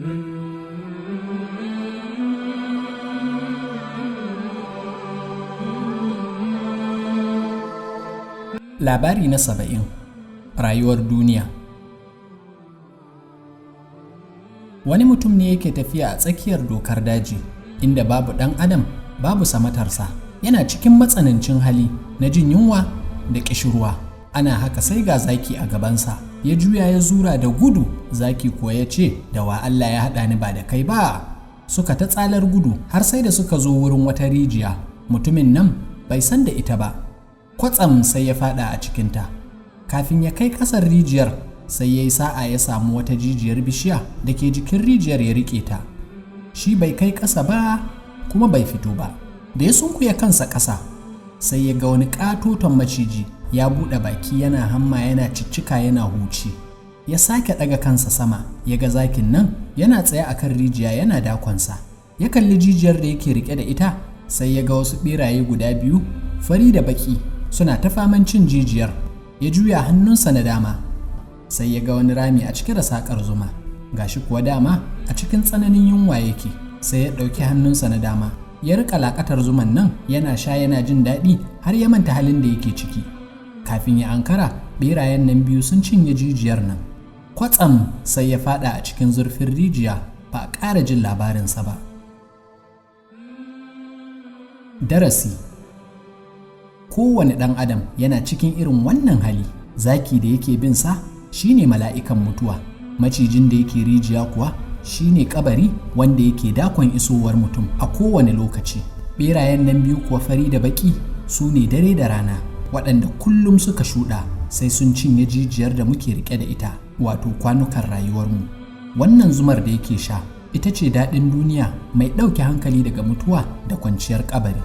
Labari na 70. Rayuwar duniya. Wani mutum ne yake tafiya a tsakiyar dokar daji, inda babu ɗan adam, babu samatarsa. Yana cikin matsanancin hali na jin yunwa da ƙishirwa. Ana haka sai ga zaki a gabansa. Ya juya ya zura da gudu, zaki kuwa ya ce, "Da wa Allah ya haɗa ni ba da kai ba?" Suka ta tsalar gudu har sai da suka zo wurin wata rijiya. Mutumin nan bai san da ita ba. Kwatsam sai ya fada a cikinta. Kafin ya kai ƙasar rijiyar, sai ya yi sa'a ya samu wata jijiyar bishiya da ke jikin rijiyar, ya riƙe ta. Shi bai kai ƙasa ba kuma bai fito ba. Da ya sunkuya kansa ƙasa, sai ya ga wani ƙatoton maciji ya buɗe baki yana hamma, yana ciccika, yana huci. Ya sake ɗaga kansa sama, ya ga zakin nan yana tsaye a kan rijiya yana dakonsa. Ya kalli jijiyar da yake riƙe da ita, sai ya ga wasu ɓeraye guda biyu, fari da baƙi, suna ta faman cin jijiyar. Ya juya hannunsa na dama, sai ya ga wani rami a cike da sakar zuma. Gashi kuwa dama a cikin tsananin yunwa yake. Sai ya ɗauki hannunsa na dama ya riƙa lakatar zuman nan, yana sha yana jin daɗi har ya manta halin da yake ciki. Kafin ya ankara, ɓerayen nan biyu sun cinye jijiyar nan. Kwatsam sai ya faɗa a cikin zurfin rijiya, ba a ƙara jin labarinsa ba. Darasi: kowane ɗan adam yana cikin irin wannan hali. Zaki da yake bin sa shine mala'ikan mutuwa, macijin da yake rijiya kuwa shine kabari wanda yake dakon isowar mutum a kowane lokaci. Ɓerayen nan biyu kuwa, fari da baƙi, su ne dare da rana, waɗanda kullum suka shuɗa sai sun cinye jijiyar da muke riƙe da ita, wato kwanukan rayuwarmu. Wannan zumar da yake sha ita ce daɗin duniya mai ɗauke hankali daga mutuwa da kwanciyar kabari.